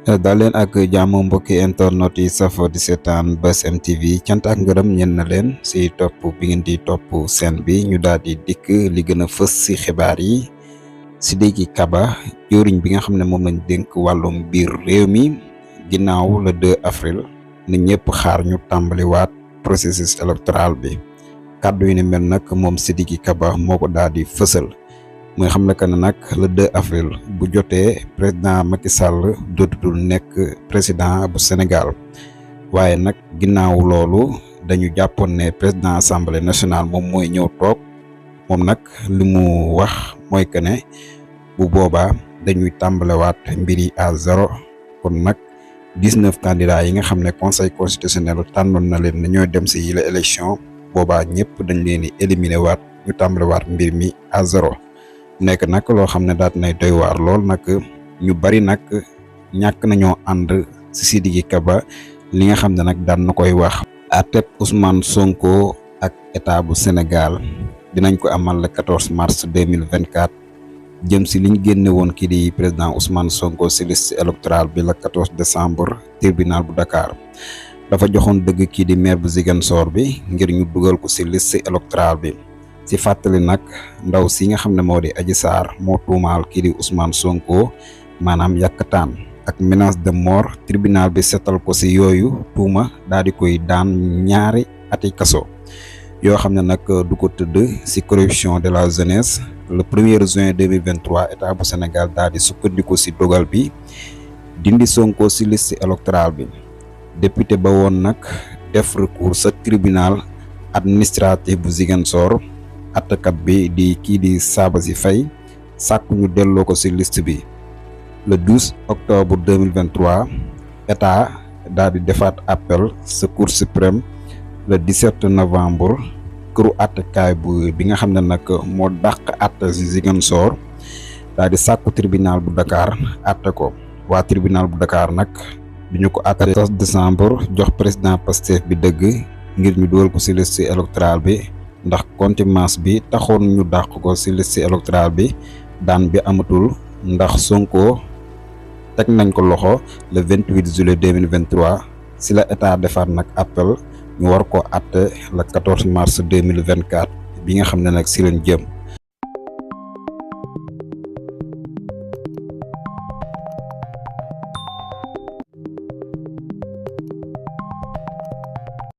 daal leen ak jàmm mbokki internet yi safo di seetaan Buzz M TV cant ak ngërëm ñen na leen si topp bi ngeen di topp seen bi ñu daal di dikk li gën a fës si xibaar yi. Sidiki Kaba jëwriñ bi nga xam ne moom lañ dénk wàllum biir réew mi ginnaaw le 2 avril nit ñëpp xaar ñu tàmbaliwaat processus électoral bi kàddu yi ni mel nag moom Sidiki Kaba moo ko daal di fësal. mooy xam ne que ne nag le 2 avril bu jotee président Macky Sall dootul nekk président bu Sénégal waaye nag ginnaaw loolu dañu jàppoon ne président assemblée nationale moom mooy ñëw toog moom nag li mu wax mooy que ne bu boobaa dañuy tàmbalewaat mbir yi à zéro kon nag 19 candidats yi nga xam ne conseil constitutionnel tànnoon na leen ne ñooy dem si yile élection boobaa ñëpp dañ leen di éliminer waat ñu tàmbalewaat mbir mi à zéro. nekk nag loo xam ne daal nay doy waar lool nag ñu bari nag ñàkk nañoo ànd si Sidiki Kaba li nga xam ne nag daan na koy wax. àtteb Ousmane Sonko ak état bu Sénégal dinañ ko amal le 14 mars 2024 jëm si liñ génne woon kii di président Ousmane Sonko si liste électorale bi le 14 décembre tribunal bu Dakar dafa joxoon dëgg kii di maire bu Ziguinchor bi ngir ñu dugal ko si liste électorale bi. ci fàttali nag ndaw si nga xam ne moo di Adji Sarr moo tuumaal kii di Ousmane Sonko maanaam yàkkataan ak menace de mort tribunal bi setal ko si yooyu tuuma daal di koy daan ñaari ati kaso yoo xam ne nag du ko tëdd si corruption de la jeunesse le 1er juin 2023 état bu Sénégal daal di sukkandiku si dogal bi dindi Sonko si liste électorale bi député ba woon nag def recours sa tribunal administratif bu Ziguinchor. attakat bi di kii di Sabassy Faye sàkku ñu delloo ko ci liste bi le 12 octobre 2023 état daal di defaat appel sa cour suprême le 17 novembre këru attekaay bi nga xam ne nag moo dàq atte ci Ziguinchor daal di sàkku tribunal bu Dakar atte ko waa tribunal bu Dakar nag bi ñu ko atte 14 décembre jox président Pastef bi dëgg ngir ñu dugal ko ci liste électorale bi ndax contumace bi taxoon ñu dàq ko ci liste électorale bi daan bi amatul ndax Sonko teg nañ ko loxo le 28 juillet 2023 ci la état defaat nag appel ñu war ko àtte le 14 mars 2024 bi nga xam ne nag ci lañ jëm.